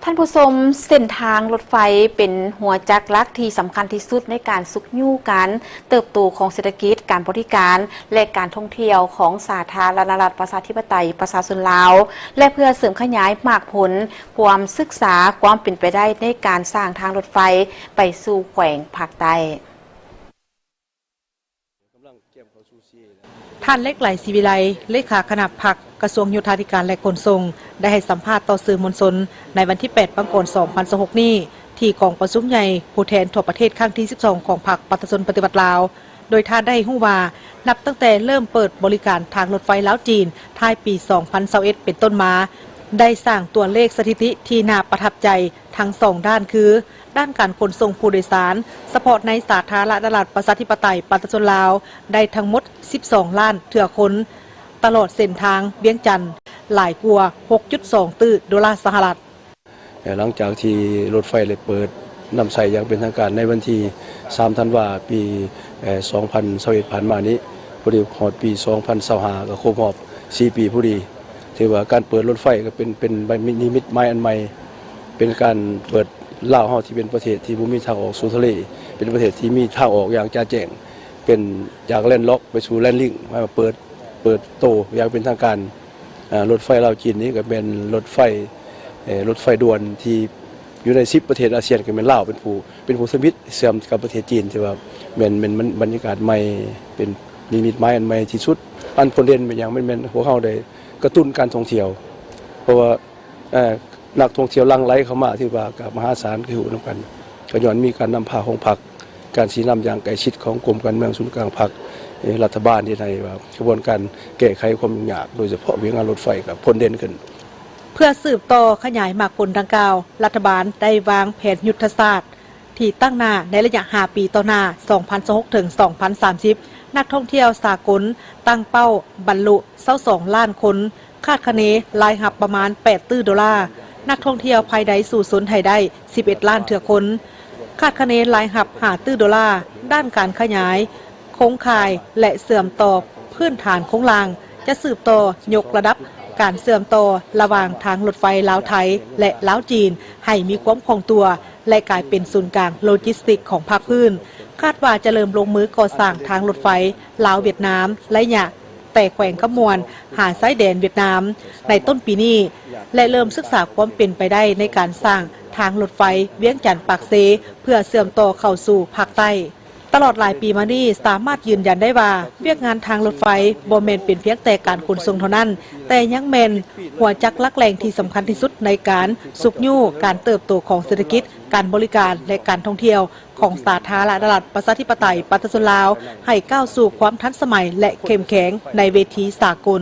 ທ່ານຜູ້ຊົມ, ເສັ້ນທາງລົດໄຟເປັນຫົວຈັກຫຼັກທີ່ສຳຄັນທີ່ສຸດໃນການຊຸກຍູ້ການເຕີບໂຕຂອງເສດຖະກິດ, ການບໍລິການ ແລະ ການທ່ອງທ່ຽວຂອງສາທາລະນະລັດປະຊາທິປະໄຕປະຊາຊົນລາວ ແລະ ເພື່ອເສີມຂະຫຍາຍໝາກຜົນຄວາມສຶກສາຄວາມເປັນໄປໄດ້ໃນການສ້າງທາງລົດໄຟໄປສູ່ແຂວງພາກໃຕ້. ທ່ານ ເລັກໄຫຼ ສີວິໄລ ເລຂາຄະນະພັກ ກະຊວງໂຍທາທິການ ແລະ ຂົນສົ່ງ ໄດ້ໃຫ້ສຳພາດຕໍ່ສື່ມວນຊົນໃນວັນທີແປດ ປັງກອນ ສອງພັນຊາວຫົກນີ້ ທີ່ກອງປະຊຸມໃຫຍ່ຜູ້ແທນທົ່ວປະເທດຄັ້ງທີສິບສອງ ຂອງພັກປະຊາຊົນປະຕິວັດລາວ, ໂດຍທ່ານໄດ້ໃຫ້ຮູ້ວ່າ ນັບຕັ້ງແຕ່ເລີ່ມເປີດບໍລິການທາງລົດໄຟລາວ-ຈີນ ທ້າຍປີສອງພັນຊາວເອັດ ເປັນຕົ້ນມາ ໄດ້ສ້າງຕົວເລກສະຖິຕິທີ່ໜ້າປະທັບໃຈທັງສອງດ້ານ ຄື ດ້ານການຂົນສົ່ງຜູ້ໂດຍສານ ສະເພາະໃນສາທາລະນະລັດປະຊາທິປະໄຕປະຊາຊົນລາວ ໄດ້ທັງໝົດສິບສອງລ້ານເທື່ອຄົນ ຕະຫຼອດເສັ້ນທາງວຽງຈັນ ຫຼາຍກວ່າຫົກຈຸດສອງຕື້ໂດລາສະຫະລັດ. ເອີ່ ຫຼັງຈາກທີ່ລົດໄຟໄດ້ເປີດນຳໃຊ້ຢ່າງເປັນທາງການໃນວັນທີສາມ ທັນວາ ປີ ເອີ່ ສອງພັນຊາວເອັດ ຜ່ານມານີ້, ພໍດີຮອດປີສອງພັນຊາວຫ້າ ກໍຄົບຮອບສີ່ປີພໍດີ. ຖືວ່າການເປີດລົດໄຟກໍເປັນ ເປັນນິມິດໝາຍອັນໃໝ່, ເປັນການເປີດ ລາວເຮົາທີ່ເປັນປະເທດທີ່ບໍ່ມີທາງອອກສູ່ທະເລ, ເປັນປະເທດທີ່ມີທາງອອກຢ່າງຈະແຈ້ງ, ເປັນຈາກ landlock ໄປສູ່ landlink ມາເປີດ ເປີດໂຕຢ່າງເປັນທາງການ. ເອີ່ ລົດໄຟລາວ-ຈີນນີ້ກໍແມ່ນລົດໄຟ ເອີ່ ລົດໄຟດ່ວນທີ່ຢູ່ໃນສິບປະເທດອາຊຽນ ກໍແມ່ນລາວເປັນຜູ້ ເປັນຜູ້ທຳອິດເຊື່ອມກັບປະເທດຈີນ. ຖືວ່າແມ່ນ ແມ່ນ ແມ່ນບັນຍາກາດໃໝ່, ເປັນນິມິດໝາຍອັນໃໝ່ທີ່ສຸດ. ອັນຜົນເດັ່ນແມ່ນຫຍັງ? ແມ່ນ ແມ່ນພວກເຮົາໄດ້ກະຕຸ້ນການທ່ອງທ່ຽວ, ເພາະວ່າ ເອີ່ ນັກທ່ອງທ່ຽວຫຼັ່ງໄຫຼເຂົ້າມາ ຖືວ່າກໍມະຫາສານ ຄືຮູ້ນຳກັນ, ກໍຍ້ອນມີການນຳພາຂອງພັກ, ການຊີ້ນຳຢ່າງໃກ້ຊິດຂອງກົມການເມືອງສູນກາງພັກ, ເອີ່ ລັດຖະບານເຮັດໃຫ້ວ່າຂະບວນການແກ້ໄຂຄວາມຫຍຸ້ງຍາກ, ໂດຍສະເພາະວຽກງານລົດໄຟ ກໍພົ້ນເດັ່ນຂຶ້ນ. ເພື່ອສືບຕໍ່ຂະຫຍາຍໝາກຜົນດັ່ງກ່າວ, ລັດຖະບານໄດ້ວາງແຜນຍຸດທະສາດ ທີ່ຕັ້ງໜ້າໃນໄລຍະຫ້າປີຕໍ່ໜ້າ ສອງພັນຊາວຫົກ ເຖິງ ສອງພັນສາມສິບ, ນັກທ່ອງທ່ຽວສາກົນຕັ້ງເປົ້າບັນລຸຊາວສອງລ້ານຄົນ, ຄາດຄະເນລາຍຮັບປະມານແປດຕື້ໂດລາ, ນັກທ່ອງທ່ຽວພາຍໃນສູ້ຊົນໃຫ້ໄດ້ສິບເອັດລ້ານເທື່ອຄົນ, ຄາດຄະເນລາຍຮັບຫ້າຕື້ໂດລາ. ດ້ານການຂະຫຍາຍໂຄງຂ່າຍ ແລະ ເຊື່ອມຕໍ່ພື້ນຖານໂຄງລ່າງ ຈະສືບຕໍ່ຍົກລະດັບການເຊື່ອມຕໍ່ລະຫວ່າງທາງລົດໄຟລາວ-ໄທ ແລະ ລາວ-ຈີນ ໃຫ້ມີຄວາມຄ່ອງຕົວ ແລະ ກາຍເປັນສູນກາງໂລຈິສຕິກຂອງພາກພື້ນ. ຄາດວ່າຈະເລີ່ມລົງມືກໍ່ສ້າງທາງລົດໄຟລາວ-ຫວຽດນາມ ໄລຍະແຕ່ແຂວງຄຳມ່ວນຫາຊາຍແດນຫວຽດນາມໃນຕົ້ນປີນີ້ ແລະ ເລີ່ມສຶກສາຄວາມເປັນໄປໄດ້ໃນການສ້າງທາງລົດໄຟວຽງຈັນ-ປາກເຊ ເພື່ອເຊື່ອມຕໍ່ເຂົ້າສູ່ພາກໃຕ້. ຕະຫຼອດຫຼາຍປີມານີ້ ສາມາດຢືນຢັນໄດ້ວ່າ ວຽກງານທາງລົດໄຟບໍ່ແມ່ນເປັນພຽງແຕ່ການຂົນສົ່ງເທົ່ານັ້ນ, ແຕ່ຍັງແມ່ນຫົວຈັກຫຼັກແຫຼ່ງທີ່ສຳຄັນທີ່ສຸດໃນການຊຸກຍູ້ການເຕີບໂຕຂອງເສດຖະກິດ, ການບໍລິການ ແລະ ການທ່ອງທ່ຽວຂອງສາທາລະນະລັດປະຊາທິປະໄຕປະຊາຊົນລາວ ໃຫ້ກ້າວສູ່ຄວາມທັນສະໄໝ ແລະ ເຂັ້ມແຂງໃນເວທີສາກົນ.